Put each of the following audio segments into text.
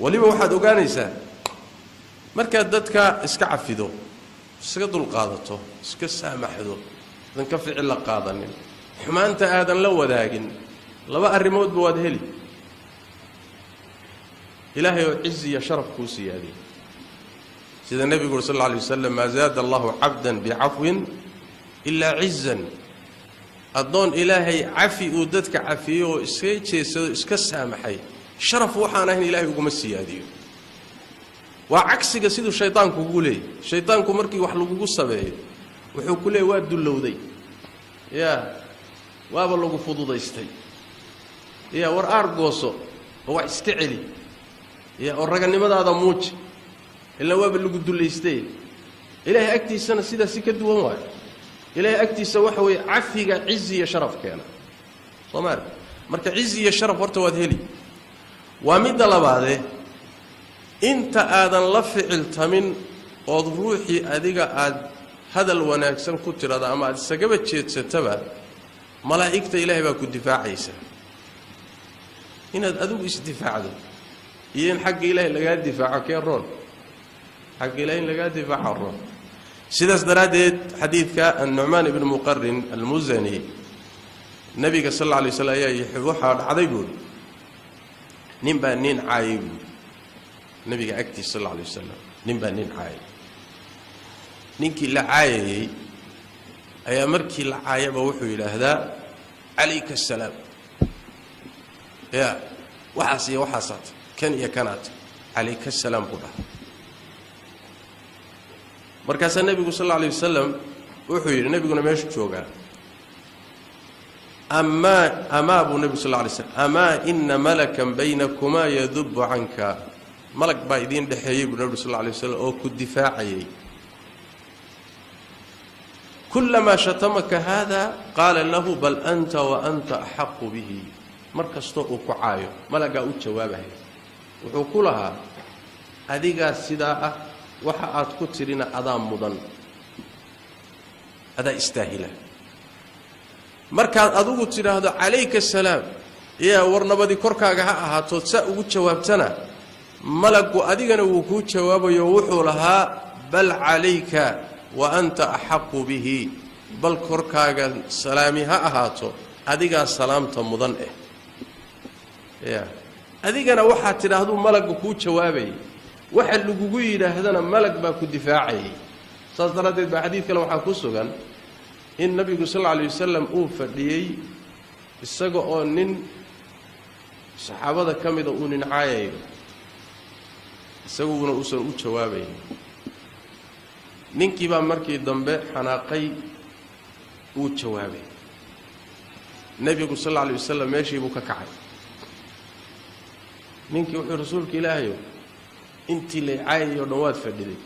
Weliba waxaad ogaanaysaa markaad dadka iska cafido, iska dulqaadato, iska saamaxdo, aadan ka ficil la qaadanin, xumaanta aadan la wadaagin, laba arrimoodba waad heli: Ilaahay oo cizi iyo sharaf kuu siyaadiy, sida nebigu uri sal alla alay wasalam: "Maa zaada allahu cabdan bicafwin ilaa cizan." Addoon Ilaahay cafi uu dadka cafiyo oo iska jeedsado, iska saamaxay, sharaf waxaan ahayn Ilaahay uguma siyaadiyo. Waa cagsiga siduu shaydaanku ugu leeyay. Shaydaanku markii wax lagugu sameeyo wuxuu ku leeyay: "Waa dullowday, ya waaba lagu fududaystay, ya war aar gooso oo wax iska celi, ya oo raganimadaada muuji, ilaa waaba lagu dullaystay." Ilaahay agtiisana sidaas si ka duwan waayo. Ilaahay agtiisa waxa weeye cafiga cizi iyo sharaf keena, soo maari? Marka cizi iyo sharaf horta waad heli. Waa midda labaadee, inta aadan la ficiltamin ood ruuxii adiga aad hadal wanaagsan ku tidhahda ama aad isagaba jeedsataba, malaa'igta Ilaahay baa ku difaacaysa. Inaad adigu isdifaacdo iyo in xagga Ilaahay lagaa difaaco, kee roon? Xagga Ilahay in lagaa difaaco roon. Sidaas daraaddeed xadiidka Annucmaan ibni Muqarin Almusani, nebiga sal alla alay slam ayaa waxaa dhacday buuhi, nin baa nin caayay buuhi nebiga agtiisa sal alla alay wasalam. Nin baa nin caayay. Ninkii la caayayey ayaa markii la caayaba wuxuu yidhaahdaa: "Calayka asalaam, ya waxaas iyo waxaasaat, kan iyo kanaat, calayka asalaam," buu dhaha. Markaasaa nebigu sal alla alay wasalam wuxuu yidhi, nebiguna meeshu joogaa: "Amaa, amaa," buu nebigu sal lla alay slam, "amaa ina malakan baynakumaa yadubu canka." Malag baa idiin dhexeeyey, buu nebigu sal alla alay waslam, oo ku difaacayay. "Kulamaa shatamaka hada qaala lahu: bal anta wa anta axaqu bihi." Mar kastoo uu ku caayo, malaggaa u jawaabaya, wuxuu ku lahaa: "Adigaa sidaa ah, waxa aad ku tidhina adaa mudan, adaa istaahila." Markaad adigu tidhaahdo "calayka asalaam, yaa war nabadi korkaaga ha ahaatood," saa ugu jawaabtana, malaggu adigana wuu kuu jawaabayo, wuxuu lahaa: "Bal calayka wa anta axaqu bihi." Bal korkaaga salaami ha ahaato, adigaa salaamta mudan eh. Ya adigana waxaad tidhaahduu malagga kuu jawaabayay, waxa lagugu yidhaahdana malag baa ku difaacayay. Saas daraaddeed baa xadiid kale waxaa ku sugan in nabigu sal alla alay wasalam uu fadhiyey isaga oo nin saxaabada ka mida uu nin caayayo, isaguna uusan u jawaabayn. Ninkii baa markii dambe xanaaqay, uu jawaabay. Nebigu sal alla alay wasalam meeshii buu ka kacay. Ninkii wuxuu: "Rasuulka Ilaahayow, intii lay caayayoo dhan waad fadhiday,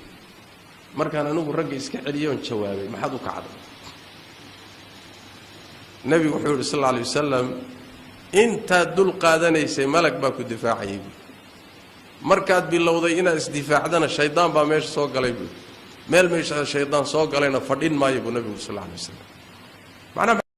markaan anigu ragga iska celiyoon jawaabay maxaad u kacday?" Nebigu wuxuu yidhi sal alla alay wasalam: "Intaad dul qaadanaysay malag baa ku difaacayay buui, markaad bilowday inaad isdifaacdana shaydaan baa meesha soo galay," buui. "Meel meesha shaydaan soo galayna fadhin maayo," buu nebigu sal alla alay wasalam. Macnaha.